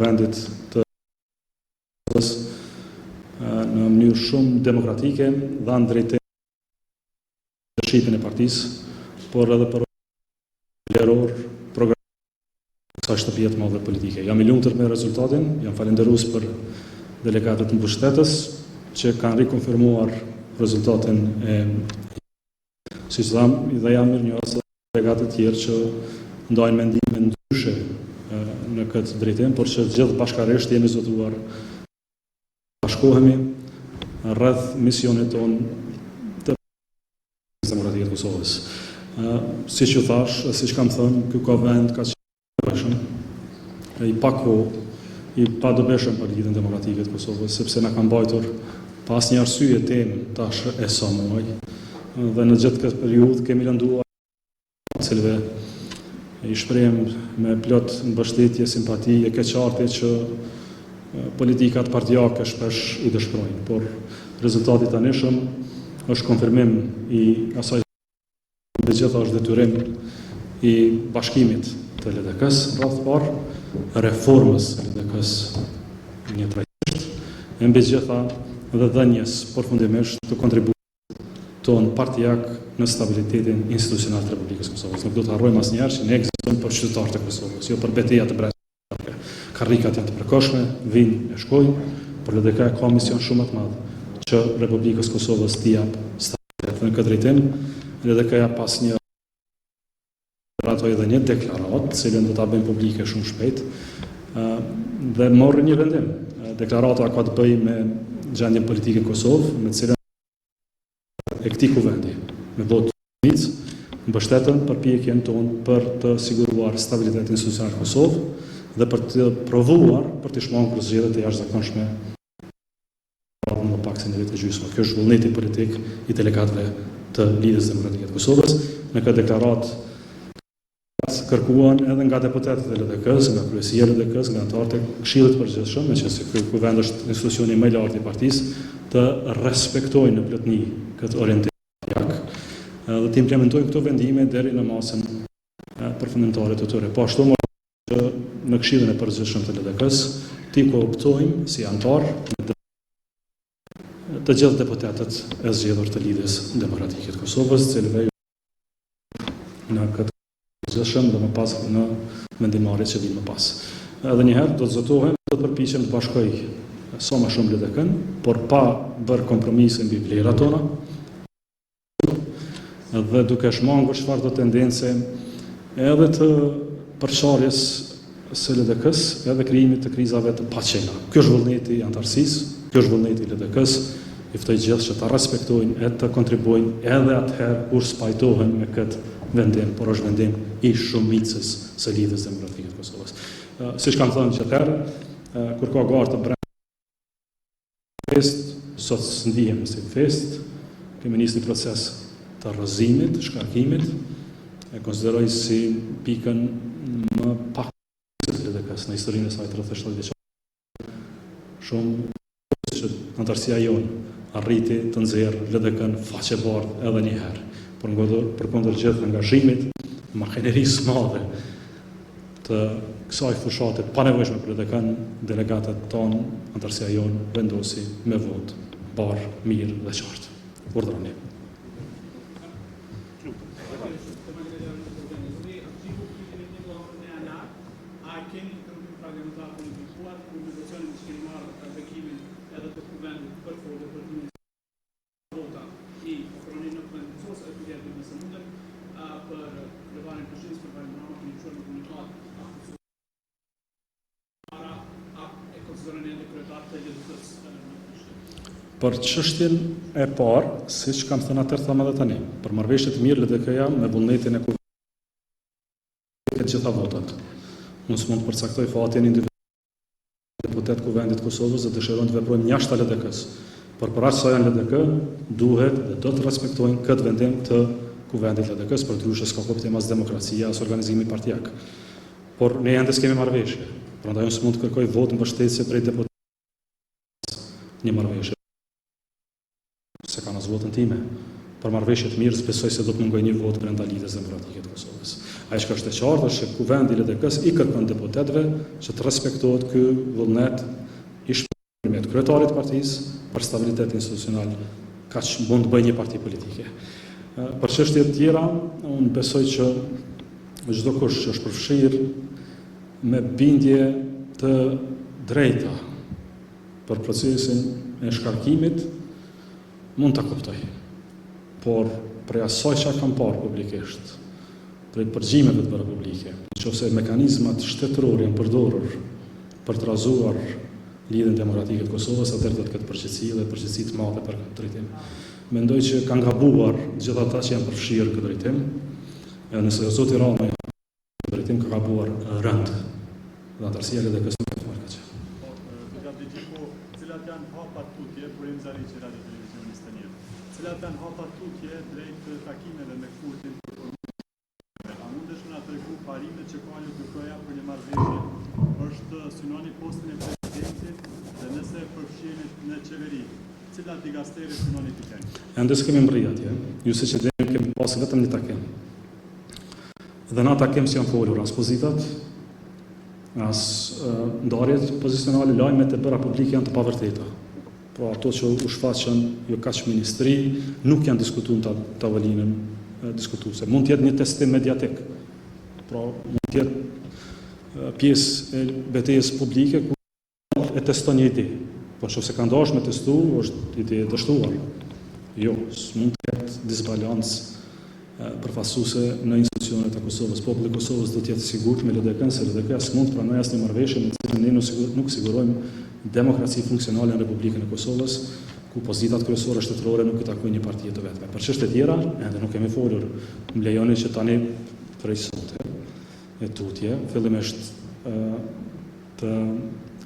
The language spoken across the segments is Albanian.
Kuvendit të Kosovës në mënyrë shumë demokratike dhanë drejtim leadershipin e partisë, por edhe për vleror program kësaj shtëpie të madhe politike. Jam i lumtur me rezultatin, jam falënderues për delegatët mbështetës që kanë rikonfirmuar rezultatin e siç thamë, dhe jam mirënjohës edhe delegatët tjerë që ndajnë mendime ndryshe në këtë drejtim, por që gjithë bashkarisht jemi zotuar bashkohemi rreth misionit tonë të Demokratike të Kosovës. Siç ju thash, siç kam thënë, ky kuvend ka qenë i pakohë, i padobishëm për Lidhjen Demokratike të Kosovës, sepse na ka mbajtur pa asnjë arsye temë tash e sa muaj dhe në gjithë këtë periudhë kemi lënduar të cilëve i shprehim me plot mbështetje, simpati e keqardhje që politikat partiake shpesh i dëshpërojnë, por rezultati i tanishëm është konfirmim i asaj mbi të gjitha është detyrim i bashkimit të LDK-së, në radhë të parë, reformës së LDK-së njëtrajtësisht, e mbi të gjitha dhe dhënies përfundimisht të kontributit tonë partiak në stabilitetin institucional të Republikës së Kosovës. Nuk do të harrojmë asnjëherë që ne ekzistojmë për qytetarët e Kosovës, jo për beteja të brendshme. Karrikat janë të përkohshme, vijnë e shkojnë, por LDK ka mision shumë më të madh që Republikës së Kosovës t'i japë stabilitet. Dhe në këtë drejtim, LDK-ja pas një miratoi edhe një deklaratë, të cilën do ta bëjmë publike shumë shpejt, dhe morri një vendim. Deklarata ka të bëjë me gjendjen politike në Kosovë, me të cilën e këtij kuvendi, me votë shumicë, mbështetën përpjekjen tonë për të siguruar stabilitet institucional në Kosovë dhe për të provuar për të shmangur zgjedhjet e jashtëzakonshme në më pak se një vit e gjysmë. Kjo është vullneti politik i delegatëve të Lidhjes Demokratike të Kosovës. Në këtë deklaratë kërkuan edhe nga deputetët e LDK-së, nga kryesia e LDK-së, nga anëtarët e Këshillit të Përgjithshëm, meqenëse ky kuvend është institucioni më i lartë i partisë, të respektojnë në plotni këtë orientim partiak dhe të implementojnë këto vendime deri në masën përfundimtare të tyre. Po ashtu që në Këshillin e Përgjithshëm të LDK-së t'i kooptojmë si anëtar të gjithë deputetët e zgjedhur të Lidhjes Demokratike të Kosovës, të cilëve në këtë përgjithshëm dhe më pas në vendimmarrje që vijnë më pas. Edhe një herë do të zotohem, do të përpiqem të bashkoj sa më shumë LDK-n, por pa bërë kompromise mbi vlerat tona dhe duke shmangur çfarëdo tendence edhe të përçarjes së LDK-së edhe krijimit të krizave të paqena. Ky është vullneti i anëtarësisë, ky është vullneti i LDK-së, i ftoj gjithë që ta respektojnë e të kontribuojnë edhe atëherë kur s'pajtohen me këtë vendim, por është vendim i shumicës së Lidhjes Demokratike të Kosovës. Siç kam thënë gjithherë, kur ka garë të brendshme festë, sot s'ndihemi si festë, kemi nisë një proces të rrëzimit, të shkarkimit, e konsideroj si pikën më pak të LDK-së në historinë e saj 37 vjeçare. Shumë që anëtarësia jonë arriti të nxjerrë LDK-n faqebardhë edhe një herë, por përkundër gjithë angazhimit, makinerisë madhe të kësaj fushate të panevojshme për LDK-n, delegatët tonë, anëtarësia jonë vendosi me votë mbarë, mirë dhe qartë. Urdhëroni. Vota i ofroni në Kuvendin e Kosovës edhe pyetja e dytë nëse mundem për kryetarin e Prishtinës për Valon Rama keni çuar një komunikatë para a e konsideroni ende kryetar të LDK-së në Prishtinë? Për çështjen e parë, siç kam thënë atëherë them edhe tani, për marrëveshje të mirë LDK-ja me vullnetin e Kuvendit të gjitha votat. Unë s'mund të përcaktoj fatin individual deputetë të Kuvendit të Kosovës dhe dëshirojnë të veprojnë jashtë LDK-së, por për aq sa janë LDK, duhet dhe do të respektojnë këtë vendim të Kuvendit të LDK-së, përndryshe s'ka kuptim as demokracia, as organizimi partiak. Por ne ende s'kemi marrëveshje, prandaj unë s'mund të kërkoj votë mbështetëse prej deputetëve një marrëveshje. S'e kanë as votën time. Për marrëveshje të mirë s'besoj se do të mungojë një votë brenda Lidhjes Demokratike të Kosovës. Ajo çka është e qartë është që Kuvendi i LDK-së i kërkon deputetëve që të respektohet ky vullnet i shprehur kryetarit të partisë për stabilitet institucional, kaq mund të bëjë një parti politike. Për çështje të tjera, unë besoj që çdokush që është përfshirë me bindje të drejta për procesin e shkarkimit, mund ta kuptoj. Por prej asaj çka kam parë publikisht, prej përgjimeve të bëra publike, në qoftë se mekanizmat shtetërorë janë përdorur për të rrëzuar Lidhjen Demokratike të Kosovës, atëherë do të ketë përgjegjësi dhe përgjegjësi të madhe për këtë drejtim. Mendoj që kanë gabuar gjithë ata që janë përfshirë në këtë drejtim. Nëse zoti Rama në drejtim ka gabuar rëndë dhe anëtarësia e LDK-së nuk e fal këtë gjë. Po, zoti Abdixhiku, cilat janë hapat tutje, Burim Zariqi, Radio Televizioni 21. Cilat janë hapat tutje drejt takimeve me Kurtin për formimin e A mundesh me na tregu parimet që ka LDK-ja për një marrëveshje? Është synoni postin e presidentit dhe nëse përfshiheni në qeveri, cilat dikastere synoni t'i keni? Ende s'kemi mbrri atje. Ju siç e dini kemi pas vetëm një takim. Dhe në atë takim s'janë folur as pozitat, as ndarjet pozicionale, lajmet e bëra publike janë të pavërteta. Pra ato që u shfaqën jo kaq ministri, nuk janë diskutuar në tavolinën diskutuese. Mund të jetë një testim mediatik. Pra mund të jetë pjesë e betejës publike ku e teston një ide. Po në qoftë se kanë dashur me testu, është ide e dështuar. Jo, s'mund të ketë disbalancë përfaqësuese në institucionet e Kosovës. Populli i Kosovës do të jetë i sigurt me LDK-në, se LDK-ja s'mund të pranojë asnjë marrëveshje me të cilën ne nuk sigurojmë demokraci funksionale në Republikën e Kosovës, ku pozitat kryesore shtetërore nuk i takojnë një partie të vetme. Për çështje tjera, ende nuk kemi folur. Më lejoni që tani prej sot e tutje, fillimisht të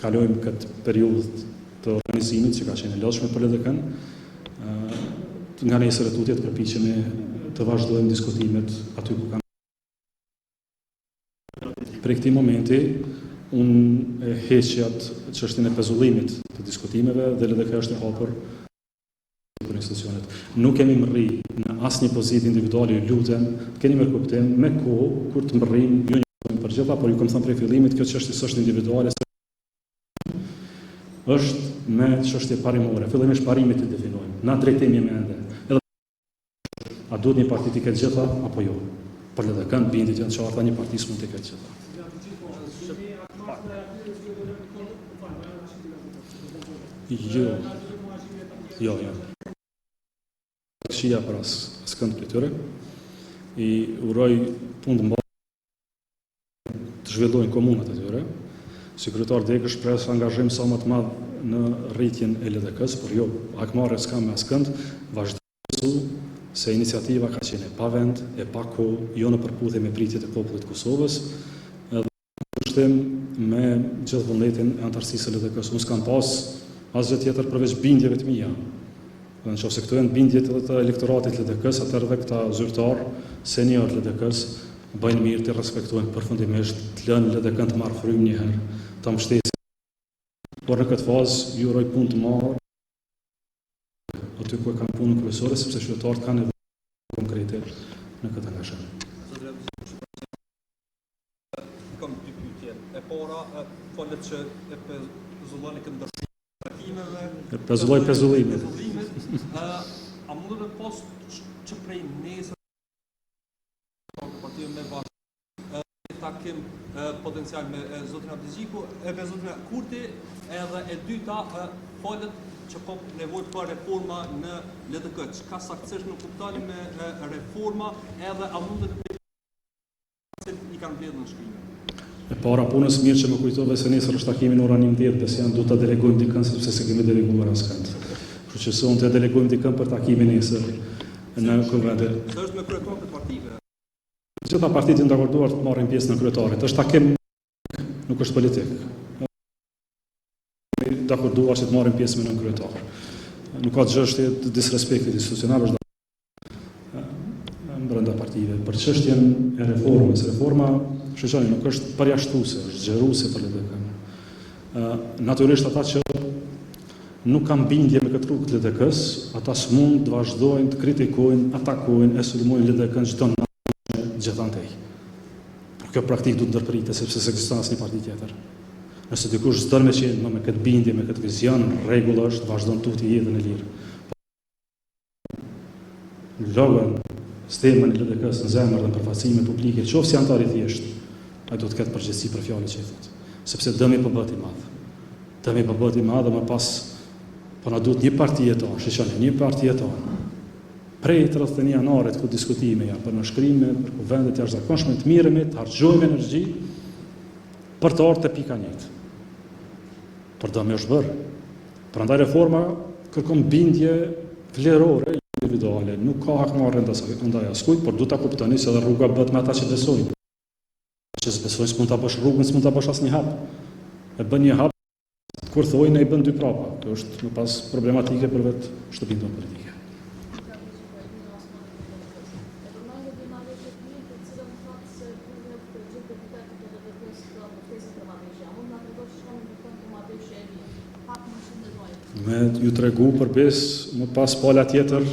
kalojmë këtë periudhë të organizimit që ka qenë e lodhshme për LDK-në, nga nesër e tutje të përpiqemi të vazhdojmë diskutimet aty ku kanë Prej këtij momenti, unë e heq atë çështjen e pezullimit të diskutimeve dhe LDK është e hapur për institucionet. Nuk kemi mërri në asnjë pozitë individuale, ju lutem, të keni mirëkuptim, me kohë, kur të mbërrijmë, ju njoftojmë për gjitha, por ju kam thënë prej fillimit, kjo çështje s'është individuale, është me çështje parimore. Fillimisht parimet i definojmë. Në atë drejtim jemi ende. Edhe a duhet një parti t'i ketë gjitha apo jo? Për LDK-n bindjet janë qarta, një parti s'mund t'i ketë gjitha. Jo. Jo, jo. Këqija për as, askënd prej tyre. I uroj punë të mbarë të zhvillojnë komunat e tyre. Si kryetar degësh pres angazhim sa më të madh në rritjen e LDK-së, por jo hakmarrje s'kam me askënd, vazhdoj se iniciativa ka qenë e pavend, e pa kohë, jo në përputhje me pritjet e popullit të Kosovës, edhe kundërshtim me gjithë vullnetin e anëtarësisë së LDK-së. Unë s'kam pas asgjë tjetër përveç bindjeve të mia. Dhe në qoftë se këto janë bindjet edhe të elektoratit të LDK-së, atëherë edhe këta zyrtarë senior të LDK-së bëjnë mirë t'i respektojnë përfundimisht, të lënë LDK-në të marrë frymë një herë, ta mbështesin. Por në këtë fazë ju uroj punë të mbarë aty ku e kanë punën kryesore, sepse qytetarët kanë nevojë konkrete në këtë angazhim. Kam dy pyetje. E para, folët që e pezulloni këtë ndryshim takimeve. E pezulloj pezullimin. A mundet me pas që prej nesër të partive me vazhdu një takim potencial me zotin Abdixhiku, e me zotin Kurti, edhe e dyta folët që ka nevojë për reforma në LDK. Çka saktësisht nuk kuptoni me reforma, edhe a mundet me i kanë mbledhur nënshkrime. E para punës mirë që më kujtove se nesër është takimi në ora 11 Besian duhet ta delegojmë dikën sepse s'e kemi deleguar askënd. Kështu që sonte e delegojmë dikën për takimin nesër në kuvend. Se është me kryetarët e partive. Të gjitha partitë janë dakorduar të marrin pjesë në kryetarët. Është takim nuk është politik. Dakorduar që të marrin pjesë me nënkryetar. Nuk ka çështje të disrespektit institucional, është brenda partive. Për çështjen e reformës, reforma, shikoni, nuk është përjashtuese, është zgjeruese për LDK-në. Natyrisht ata që. nuk kanë bindje me këtë rrugë të LDK-së, ata s'mund të vazhdojnë të kritikojnë, atakojnë e sulmojnë LDK-në çdo natë gjithandej. Por kjo praktikë duhet ndërpritet sepse s'ekziston asnjë parti tjetër. Nëse dikush s'don me qenë më me këtë bindje, me këtë vizion, rregull është, vazhdon tutje jetën e lirë. Logon, stemën e LDK-së në zemër dhe në përfaqësime publike, qoftë si anëtar i thjeshtë, ai duhet të ketë përgjegjësi për fjalët që i thotë. Sepse dëmi po bëhet i madh. Dëmi po bëhet i madh dhe më pas po na duhet një parti e tonë, shiqoni, një parti e tonë. Prej 31 janarit ku diskutime janë për nënshkrime, për kuvende të jashtëzakonshme, të merremi, të harxhojmë energji për të ardhur te pika njëjtë. Por dëmi është bërë. Prandaj reforma kërkon bindje vlerore, individuale, nuk ka hakmarrje ndaj askujt, por duhet ta kuptoni se edhe rruga bëhet me ata që besojnë. Ata që s'besojnë s'mund ta bësh rrugën, s'mund ta bësh asnjë hap. E bën një hap, kur thojnë e i bën dy prapa. Kjo është më pas problematike për vetë shtëpinë tonë politike. Me ju tregu për besë, më pas pala tjetër,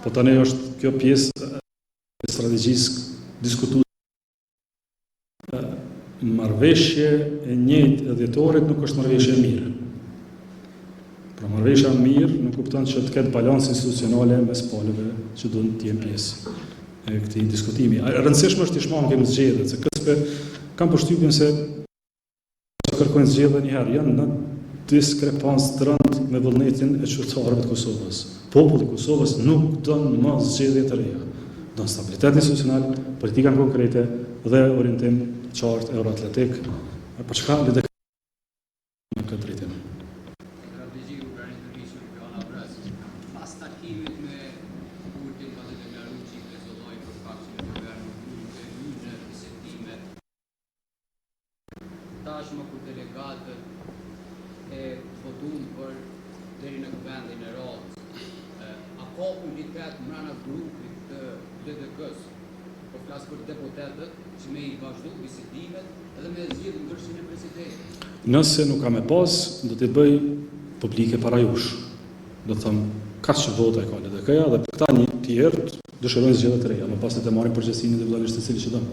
po tani është kjo pjesë e strategjisë diskutu marrëveshje e njëjtë e dhjetorit nuk është marrëveshje e mirë. Pra marrëveshja e mirë nënkupton që të ketë balancë institucionale mes palëve që duhet të jenë pjesë e këtij diskutimi. E rëndësishme është të shmangim zgjedhjet, se këspe kam përshtypjen se që kërkojnë zgjedhje një herë janë në diskrepancë të rëndë me vullnetin e qytetarëve të Kosovës. Populli i Kosovës nuk don më zgjedhje të reja. Don stabilitet institucional, politika konkrete dhe orientim qartë euroatlantik. Për çka LDK në këtë drejtim. Strategjiku ka rëndësishëm Luana Brez. Pas takimit me Kurtin pati deklaruar që i pezulloi për fakt që në govern nuk mund të hyjë në bisedime Tashmë kur delegatët e votuan për deri në kuvendin e radhës, a ka unitet mrena grupit të LDK-së, po flas për deputetët, që me i vazhdu bisedimet edhe me e zgjidh ngërçin e presidentit? Nëse nuk ka me pas, do t'i bëj publike para jush. Do të them, kaq vota e ka LDK-ja dhe këta një tjerë dëshirojnë zgjedhje të reja, më pas le të marrin përgjegjësinë individualisht secili që don.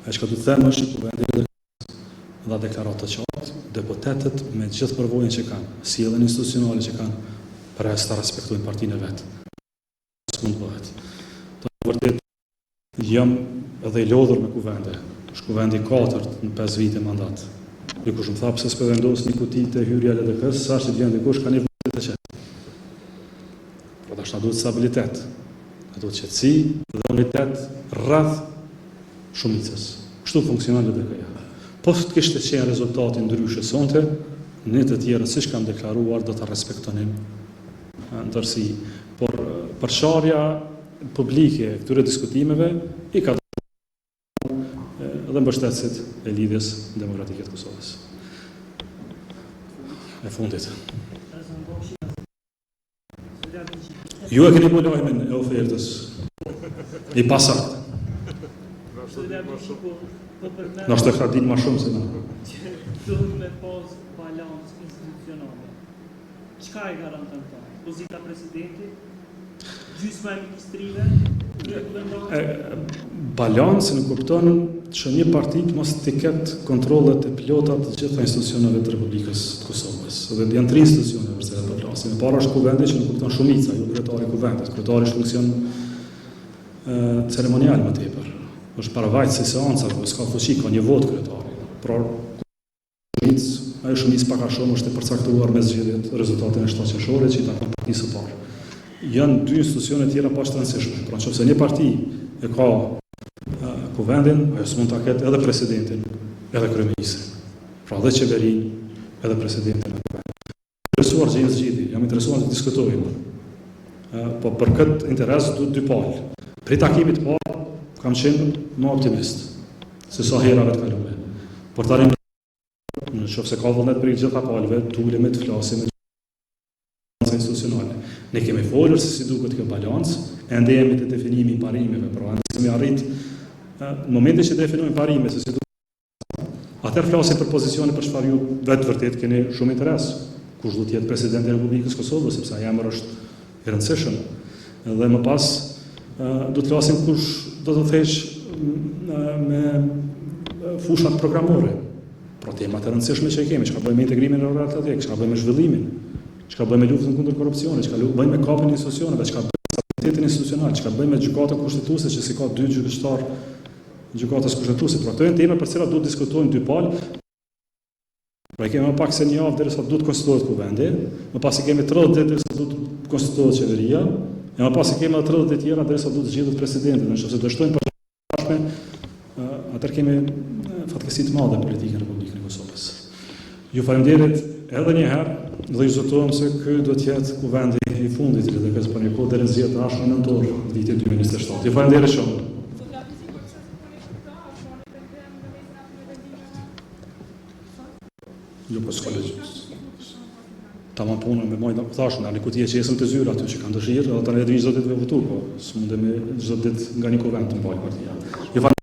Ajo çka du të them është që Kuvendi i LDK-së dha deklaratë të qartë, deputetët me gjithë përvojën që kanë, sjelljen institucionale që kanë, pres ta respektojnë partinë e vet. S'mund të bëhet. Të vërtet jam edhe i lodhur me kuvende. Është kuvendi i katërt në 5 vite mandat. Dikush më tha pse s'po vendos një kuti te hyrja e LDK-së, sa që të vjen dikush ka një votë të qetë. Po tash na duhet stabilitet, na duhet qetësi dhe unitet rreth shumicës. Kështu funksionon LDK-ja. Po të kishte qenë rezultati ndryshe sonte, ne të tjerët siç kam deklaruar do ta respektonim ndërsi. Por përçarja publike e këtyre diskutimeve i ka edhe mbështetësit e Lidhjes Demokratike të Kosovës. E fundit. Ju e keni bo lajmin e ofertës. I pasakt. Ndoshta këta dinë ma shumë se na. Duhet me pas balancë institucionale. Çka e garanton këtë? Pozita presidentit? Gjysma e ministrive? Balancë nënkupton që një parti të mos t'i ketë kontrollet e plota të gjitha institucioneve të Republikës të Kosovës. Dhe janë tri institucione për cilat po flasim. E para është kuvendi që nënkupton shumica, jo kryetari i kuvendit. Kryetari është funksion ceremonial më tepër. Është paravajtës i seancave, po s'ka fuqi, ka një votë kryetari. Pra, Shumicë, ajo shumicë pak a shumë është e përcaktuar me zgjedhjet, rezultatin e 7 qershorit që i takon partisë së parë. Janë dy institucione tjera po aq të rëndësishme. Pra nëse një parti e ka kuvendin, ajo s'mund ta ketë edhe presidentin, edhe kryeministrin. Pra dhe qeverinë, edhe presidentin e kuvendin. Interesuar gjejmë zgjidhje, jam interesuar të diskutojmë. Po për këtë interes duhet dy palë. Prej takimit të parë kam qenë më optimist se sa herave të kaluara. Por tani në qoftë se ka vullnet prej gjitha palëve, të ulemi të flasim me balanca institucionale. Ne kemi folur se si duket kjo balancë, ende jemi te definimi i parimeve, pra ende s'kemi arrit në momentin që definojmë parime se si duket Atëherë flasim për pozicione për çfarë ju vetë vërtet keni shumë interes. Kush do të jetë presidenti i Republikës së Kosovës, sepse ai emër është i rëndësishëm. Dhe më pas do të flasim kush do të udhëheqë me fushat programore. Pra temat e rëndësishme që i kemi, çka bëjmë me integrimin euroatlantik, çka bëjmë me zhvillimin, çka bëjmë me luftën kundër korrupsionit, çka bëjmë me kapjen e institucioneve, çka bëjmë me stabilitetin institucional, çka bëjmë me gjykatën kushtetuese që s'i ka dy gjyqtarë gjykatës kushtetuese. Pra këto janë tema për të cilat duhet të diskutojnë dy palë. Pra i kemi më pak se një javë derisa duhet të konstituohet kuvendi, më pas i kemi 30 ditë derisa duhet të konstituohet qeveria, e më pas i kemi edhe 30 ditë tjera derisa duhet të zgjidhet presidenti. Në qoftë se dështojmë për tashme, atëherë kemi fatkeqësi të madhe politike në Republikën e Kosovës. Ju faleminderit edhe një herë dhe ju zotohem se ky do të jetë kuvendi i fundit i LDK-së për një kohë deri në zgjedhjet e ardhshme në nëntor të vitit 2027. Ju faleminderit shumë. Jo, po s'ka lëgjë. Tamam punën me majtë, thashë, në një kuti e qesim te zyra aty që kanë dëshirë, edhe tani e të vinë çdo ditë me votu, po s'mundemi çdo ditë nga një kuvend të mbajë partia. Ju faleminderit.